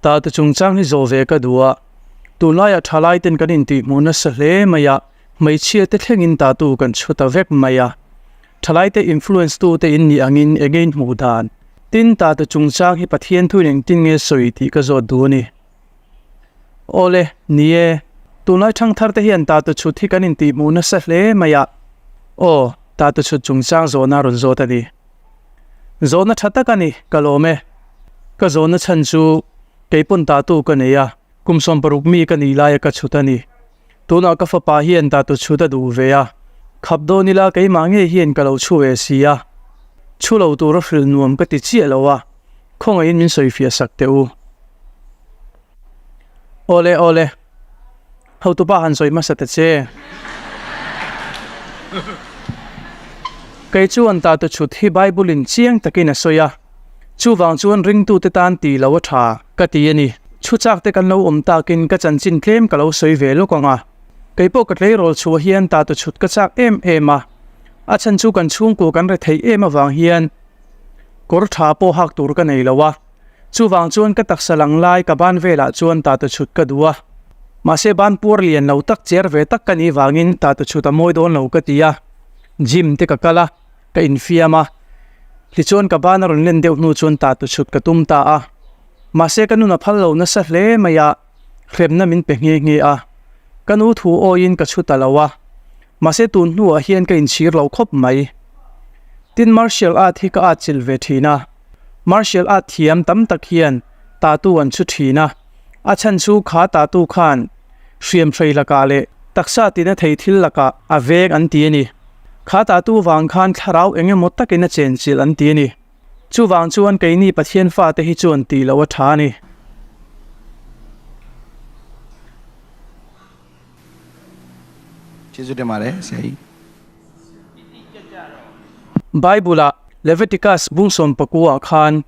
Tate chungchang hi zawh ve ka duh a, tunlaiah thalaiten kan intihhmuh nasa hle mai a, hmeichhia te thlengin tatu kan chhu ta vek mai a. Thalaite influence tute in nih angin enge in hmuh dan? Tin, tate chungchang hi Pathian thuin engtin nge sawi tih ka zawt duh a ni. Awle, ni e, tunlai thangthar te hian tatu chhut hi kan intihhmuh nasa hle mai a. Aw, tatu chhut chungchang zawhna a rawn zawt a ni. Zawhna tha tak a ni, ka lawm e. Ka zawhna chhan chu keipawn tatu ka nei a, kum 60 mi ka nih laia ka chhut a ni. Tunah ka fapa hian tatu chhut a duh ve a, khap dawn ila keimah ngei hian ka lo chhu ve si a. Chhu lo tura hrilh nuam ka ti chiah lo a, khawngaihin min sawifiah sak teh u. Awle awle, hotupa han sawi hmasa ta che. Kei chuan tatu chhut hi Bible in chiang takin a sawi a, chuvang chuan ringtute tan tih lo a tha ka ti a ni. Chhu chak te kan lo awm takin ka chanchin tlem ka lo sawi ve lawk ang a. Kei pawh ka tleirawl chhuah hian tatu chhut ka chak em em a, a chhan chu kan chhungkua kan rethei em avang hian kawr tha pawh hak tur ka nei lo a. Chuvang chuan ka taksa lang lai ka ban velah chuan tatu chhut ka duh a. Mahse ban puar lian lo tak cher ve tak ka nih vangin tatu chhut a mawi dawn lo ka ti a. Gym te ka kal a, ka infiam a. Tichuan ka ban a rawn len deuh hnu chuan tatu chhut ka tum ta a. Mahse ka nun a phal lo nasa hle mai a, hremna min pe nghe nghe a. Ka nu thu awiin ka chhu ta lo a. Mahse tun hnuah hian ka inchhir lo khawp mai. Tin martial art hi ka atchilh ve thin a. Martial art thiam tam tak hian tatu an chhu thin a, a chhan chu kha tatu khan hriam hrei lakah leh taksa tina thei thil lakah a veng an ti a ni. Kha tatu vang khan thlarau eng emaw takin a chenchilh an ti a ni. Chuvang chuan keini Pathian fate hi chuan tih loh a tha a ni. Bible-ah Leviticus bung 19 khan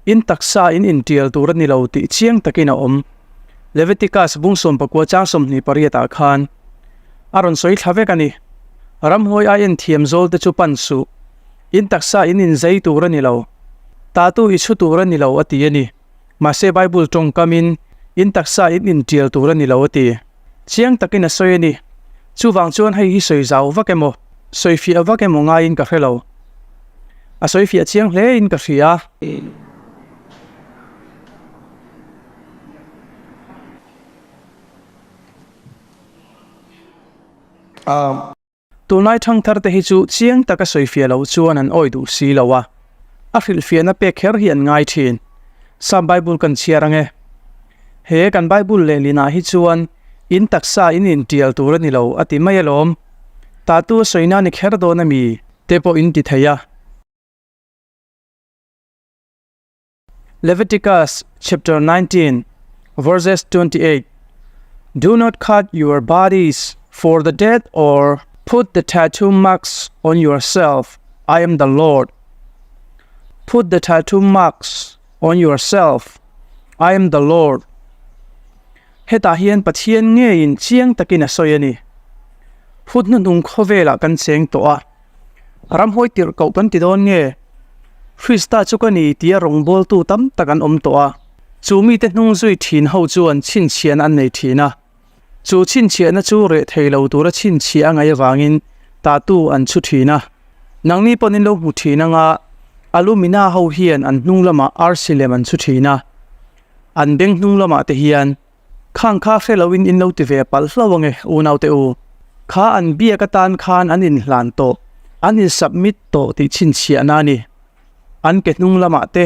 in taksa in intial tur a ni lo tih chiang takin a awm. Leviticus bung 19 chang 28 khan a rawn sawi thla vek a ni. Ramhuai ai en thiam zawl te chu pan suh. In taksa in inzei tur a ni lo. Tatu i chhu tur a ni lo a ti a ni. Mahse Bible tawngkamin in taksa in intial tur a ni lo a ti. Chiang takin a sawi a ni. Chuvang chuan hei hi sawi zau vak emaw, sawi fiah vak emaw ngaiin ka hre lo. A sawi fiah chiang hle in ka hria. Tunlai thangthar te hi chu chiang taka sawi fiah loh chuan an awi duh si lo a, a hrilhfiahna pek kher hi an ngai thin. Sam Bible kan chhiar ang e. He kan Bible lehlinah hi chuan in taksa in intial tur a ni lo a ti mai alawm. Tatu a sawina ni kher dawn a mi te pawh in ti thei a. Leviticus chapter 19 verses 28 Do not cut your bodies for the dead or put the tattoo marks on yourself. I am the Lord. Put the tattoo marks on yourself. I am the Lord. Hetah hian Pathian ngeiin chiang takin a sawi a ni. Phut hnuhnung khawvelah kan cheng tawh a. Ramhuai tirh koh kan ti dawn nge? Krista chu ka ni tia rawngbawltu tam tak an awm tawh a, chu mite hnung zui thin ho chuan chhinchhiahna an nei thin a. Chu chhinchhiahna chu reh thei lo tura chhinchhiah a ngaih avangin tatu an chhu thin a. Nangni pawn in lo hmu thin anga Alumina ho hian an hnung lamah arsi lem an chhu thin a, an beng hnung lamah te hian Khang kha hre loin in lo ti ve palh hlo ange unaute u. Kha an biak atan khan an inhlan tawh, an in submit tawh tih chhinchhiahna a ni. An ke hnung lamah te,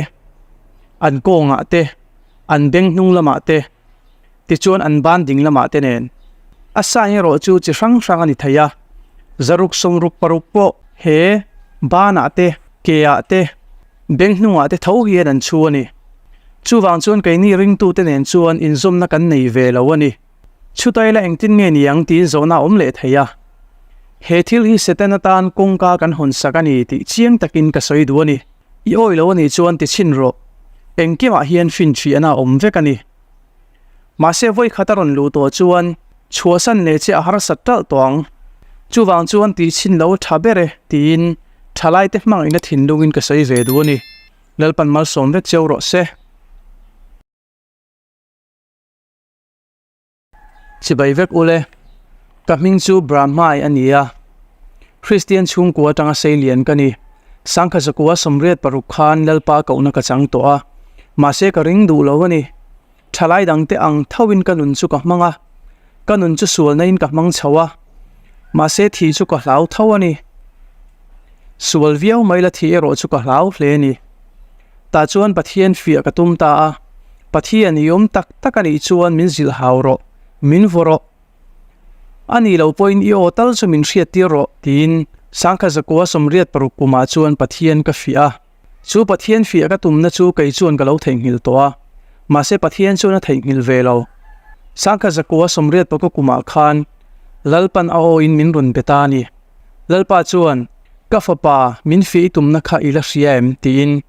an kawngah te, an beng hnung lamah te, tichuan an ban ding lamah te nen. A sign erawh chu chi hrang hrang a ni thei a, zaruk 66 pawh he banah te, keah te, Beng hnungah te tho hian an chhu a ni. Chuvang chuan keini ringtute nen chuan inzawmna kan nei ve lo a ni. Chutaila engtin nge ni ang tiin zawhna a awm leh thei a. He thil hi Setana tan kawngka kan hawn sak a ni tih chiang takin ka sawi duh a ni. I awi lo a nih chuan ti chhin rawh. Engkimah hian finchhiahna a awm vek a ni. Mahse vawikhat a rawn luh tawh chuan chhuahsan leh che a harsat talh tawh ang. Chuvang chuan tih chhin lo tha ber e tiin thalaite hmangaihna thinlungin ka sawi ve duh a ni. Lalpan malsawm vek cheu rawh se. Chibai vek ule, ka hming chu Brahmai a ni a, Kristian chhungkua atanga seilian ka ni. Sangkha zakua 86 khan Lalpa kohna ka chang tawh a, mahse ka ring duh lo a ni. Thalai dangte ang thoin ka nun chu ka hmang a, ka nun chu sualna in ka hmang chho a, mahse thih chu ka hlau tho a ni. Sual viau mai la thih erawh chu ka hlau hle a ni. Tah chuan Pathian fiah ka tum ta a, Pathian i awm tak tak a nih chuan min zilh hau rawh, min vaw rawh. A nih loh pawhin i aw tal chu min hriat tir rawh, tiin Sangkha zakua 86 kumah chuan Pathian ka fiah a. Chu Pathian fiah ka tumna chu kei chuan ka lo theihnghilh tawh a, mahse Pathian chuan a theihnghilh ve lo. Sangkha zakua 84 kumah khan Lalpan a awin min rawn be ta a ni. Lalpa chuan, Ka fapa, min fiah i tumna kha i la hria em? tiin.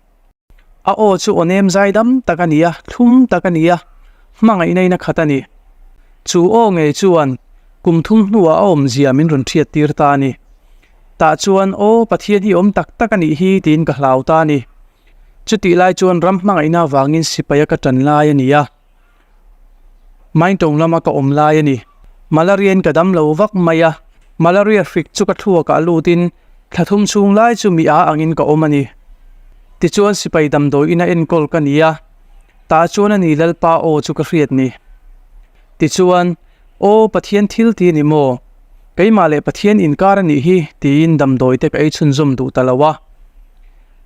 A aw chu aw nem zaidam tak a ni a, thlum tak a ni a, hmangaihna in a khat a ni. Chu aw ngei chuan kum thum hnuah a awmzia min rawn hriat tir ta a ni. Tah chuan, Aw, Pathian hi awm tak tak a nih hi, tiin ka hlau ta a ni. Chutih lai chuan ram hmangaihna avangin sipaia ka tan lai a ni a. Maintawng lama ka awm lai a ni. Malaria in ka dam lo vak mai a, malaria hrik chu ka thluakah lutin thla thum chhung lai chu mi a angin ka awm a ni. Tichuan sipai damdawi ina enkawl ka ni a, tah chuan a ni Lalpa aw chu ka hriat ni. Tichuan, Aw Pathian thil ti a ni maw? Keimah leh Pathian inkar a nih hi tiin damdawi te ka ei chhunzawm duh ta lo a.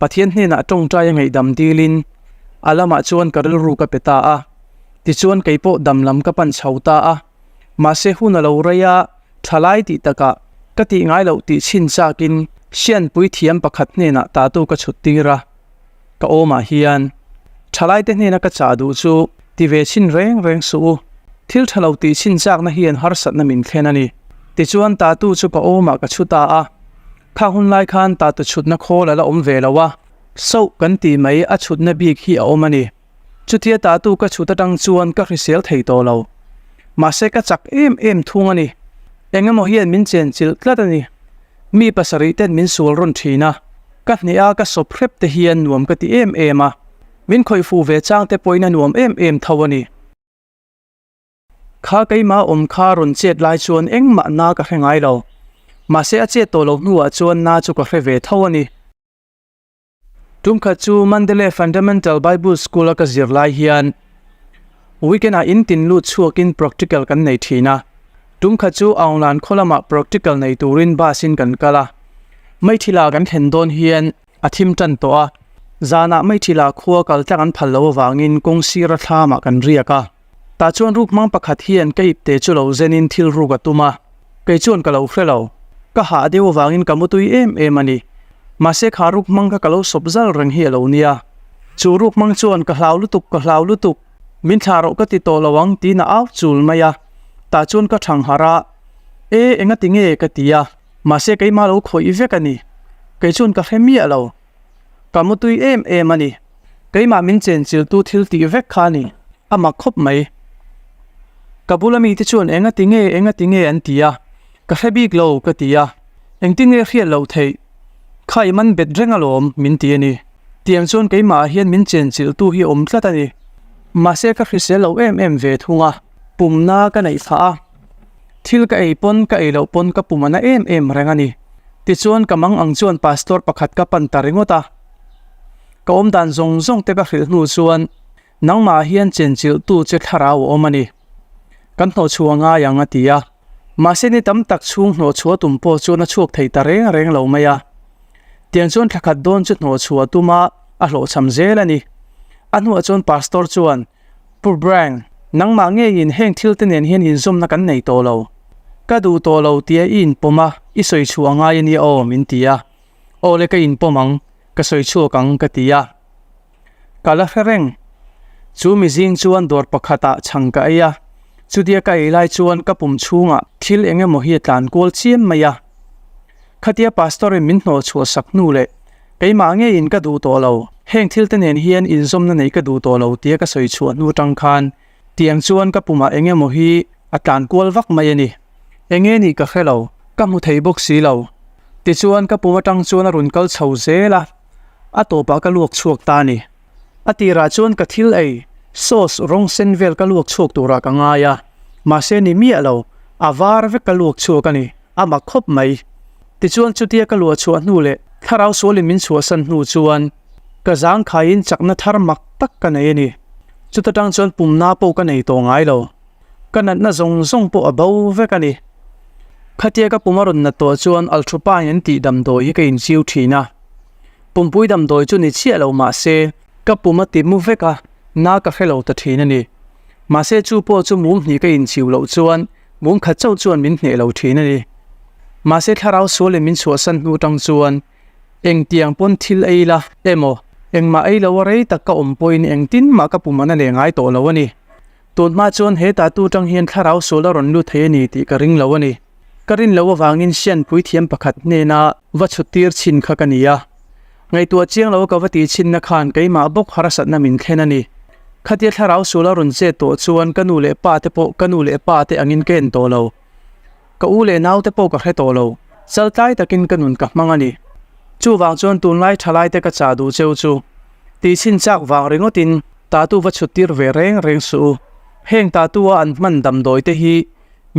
Pathian hnenah tawngtai a ngaihdam dilin a lamah chuan ka rilru ka pe ta a. Tichuan kei pawh dam lam ka pan chho ta a. Mahse hun a lo rei a, thalai tih takah ka tih ngai loh tih chhin chakin Sianpui thiam pakhat hnenah tatu ka chhut tir a. Ka awmah hian thalaite hnena ka chah duh chu ti ve chhin reng reng suh u. Thil tha lo tih chhin chakna hian harsatna min thlen a ni. Tichuan tatu chu ka awmah ka chhu ta a. Kha hun lai khan tatu chhutna khawl a la awm ve lo a, soh kan tih mai a chhutna bik hi a awm a ni. Chutia tatu ka chhut atang chuan ka hrisel thei tawh lo. Mahse ka chak em em thung a ni. Eng emaw hian min chen chilh tlat a ni. Mi pasarih ten min sual rawn thin a, ka hneh a ka sawp hrep te hian nuam ka ti em em a. Min khawih fuh ve chang te pawhin a nuam em em tho a ni. Kha keimah awm kha rawn chet lai chuan engmah na ka hre ngai lo. Mahse a chet tawh lo hnuah chuan na chu ka hre ve tho a ni. Tumkhat chu Mandalay Fundamental Bible School a ka zir lai hian weekend ah in tin lut chhuakin practical kan nei thin a. Tumkhat chu Aunglan khaw lamah practical nei turin bus in kan kal a. Maithila kan thlen dawn hian A thim tan tawh a, zanah Maithila khua kal tlang an phal lo avangin kawng sira thlamah kan riak a. Tah chuan ruk hmang pakhat hian ka ipte chu lo zenin thil ruk a tum a, kei chuan ka lo hre lo. Ka hah deuh avangin ka mutui em em a ni. Mahse kha ruk hmang kha ka lo sawp zal reng hi a lo nia. Chu ruk hmang chuan ka hlau lutuk, ka hlau lutuk, min thlah rawh ka ti tawh lo ang tiin a au chul mai a. Tah chuan ka thang harh a, E, engati nge ka ti a. Mahse keimah lo khawih vek a ni. Kei chuan ka hre miah lo. Ka mutui em em a ni. Keimah min chenchiltu thil tih vek kha a ni. A mak khawp mai. Ka bula mite chuan enga ti nge, enga ti nge an ti a. Ka hre bik lo ka ti a. Engtin nge hriat loh theih? Kha i man bet reng alawm min ti a ni. Tiang chuan keimahah hian min chenchilhtu hi a awm tlat a ni. Mahse ka hrisel lo em em ve thung a. Pumna ka neih phah a. Thil ka ei pawn ka ei loh pawn ka pum a na em em reng a ni. Tichuan ka mang ang chuan pastor pakhat ka pan ta ringawt a. Ka awm dan zawng zawng te ka hrilh hnu chuan nangmah hian chenchilh tu che thlarau a awm a ni. Kan hnawhchhuah ngai ang a ti a. Mahse ni tam tak chhung hnawhchhuah tum pawh chuan a chhuak thei ta reng reng lo mai a. Tiang chuan thla khat dawn chu hnawhchhuah tum a a hlawhchham zel a ni. A hnuah chuan pastor chuan Pu Brang, nangmah ngeiin heng thil te nen hian inzawmna kan nei tawh lo. Ka duh tawh lo tia i inpawm a, i sawi chhuah ngai a nia aw, min ti a. Aw le ka inpawm ang, ka sawi chhuak ang ka ti a. Ka la hre reng. Chu mi zing chuan dawr pakhatah chhang ka ei a, chutia ka ei lai chuan ka pum chhungah thil eng emaw hi a tlan kual chiam mai a. Khatia pastor in min hnawh chhuah sak hnu leh Keimah ngeiin ka duh tawh lo, heng thil te nen hian inzawmna neih ka duh tawh lo tia ka sawi chhuah hnu atang khan tiang chuan ka pumah eng emaw hi a tlan kual vak mai a ni. Eng nge nih ka hre lo, ka hmu thei bawk si lo. Tichuan ka pum atang chuan a rawn kal chho zel a, a tawpah ka luak chhuak ta a ni. A tirah chuan ka thil ei, sauce rawng sen vel ka luak chhuak turah ka ngai a, Mahse ni miah lo, a var vek ka luak chhuak a ni, a mak khawp mai. Tichuan chutia ka luah chhuah hnu leh thlarau sualin min chhuahsan hnu chuan ka zangkhaiin chakna thar mak tak ka nei a ni. Chuta tang chuan pumna pawh ka nei tawh ngai lo. Ka natna zawng zawng pawh a bo vek a ni. Khatia ka pum a rawn nat tawh chuan Althupain an tih damdawi hi ka inchiu thin a. Pumpui damdawi chu ni chiah lo mah se ka pum a ti mu vek a, na ka hre lo ta thin a ni. Mahse chu pawh chu mum hnih ka inchiu loh chuan mum khat chauh chuan min hneh lo thin a ni. Mahse thlarau sualin min chhuahsan hnu tang chuan Engtiang pawn thil ei la emaw, engmah ei lo a rei tak ka awm pawhin engtin mah ka pum an a leh ngai tawh lo a ni. Tun hma chuan he tattoo tang hian thlarau sual a rawn lut thei a ni tih ka ring lo a ni. Ka rin loh avangin Sianpui thiam pakhat hnena va chhut tir chhin kha ka ni a. Ngaihtuah chiang lo ka va tih chhinna khan keimah bawk harsatna min thlen a ni. Khatia thlarau sual a rawn chet tawh chuan ka nu leh pa te pawh ka nu leh pa te angin ka en tawh lo. Ka u leh naute pawh ka hre tawh lo, chaltlai takin ka nun ka hmang a ni. Chuvang chuan tunlai thalaite ka chah duh cheu chu, tihchhin chak vang ringawtin tatu va chhut tir ve reng reng suh u. Heng tatu a an hman damdawi te hi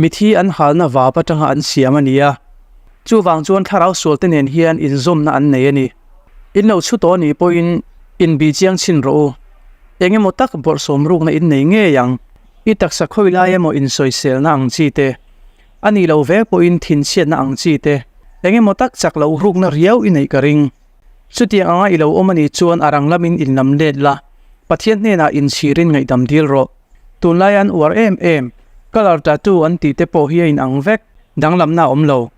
mithi an halna vap atanga an siam a ni a. Chuvang chuan thlarau sualte nen hian inzawmna an nei a ni. In lo chhu tawh a nih pawhin inbih chiang chhin rawh u. Eng emaw tak bawrhsawm rukna in nei ngei ang. I taksa khawi lai emaw insawiselna ang chi te, a nih loh ve pawhin thinchhiatna ang chi te, eng emaw tak chak loh rukna riau i neih ka ring. Chutiang anga i lo awm a nih chuan a rang lamin inlam let la, Pathian hnenah inchhirin ngaihdam dil rawh. Tunlai an uar em em, colour tattoo an tih te pawh hi a inang vek, danglamna a awm lo.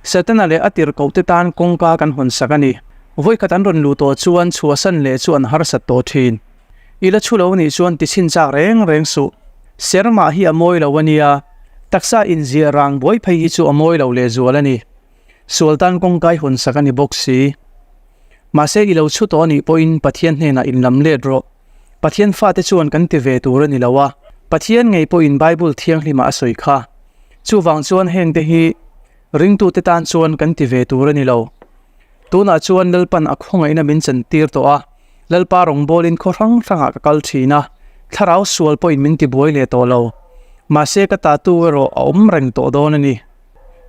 Setana leh a tirhkoh te tan kawngka kan hawnsak a ni. Vawikhat an rawn luh tawh chuan chhuahsan leh chu an harsat tawh thin. I la chhu lo nih chuan ti chhin chak reng reng suh. Sermah hi a mawi lo a nia, taksa inziah rang buai phei hi chu a mawi lo lehzual a ni. Sual tan kawngkai hawn sak a ni bawk si. Mahse i lo chhu tawh a nih pawhin Pathian hnenah inlam let rawh. Pathian fate chuan kan ti ve tur a ni lo a, Pathian ngei pawhin Bible thianghlimah a sawi kha. Chuvang chuan hengte hi ringtute tan chuan kan ti ve tur a ni lo. Tunah chuan Lalpan a khawngaihna min chantir tawh a, Lalpa rawngbawlin khaw hrang hrangah ka kal thin a, thlarau sual pawhin min tibuai leh tawh lo. Mahse ka tatu erawh a awm reng tawh dawn a ni.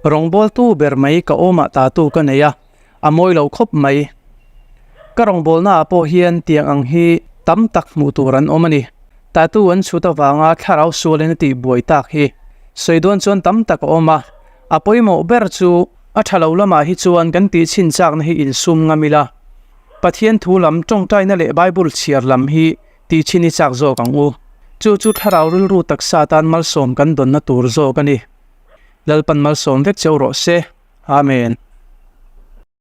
Rawngbawltu ber mai ka awmah tatu ka nei a, a mawi lo khawp mai. Ka rawngbawlnaah pawh hian tiang ang hi tam tak hmuh tur an awm a ni. Tatu an chhut avanga thlarau sualin a tihbuai tak hi sawi dawn chuan tam tak a awm a, a pawimawh ber chu a tha lo lamah hi chuan kan tihchhin chakna hi insum ngam ila. Pathian thu lam tawngtaina leh Bible chhiar lam hi tihchhin i chak zawk ang u. Chu chu thlarau rilru taksa tan malsawm kan dawnna tur zawk a ni. Lalpan malsawm vek cheu rawh se. Amen.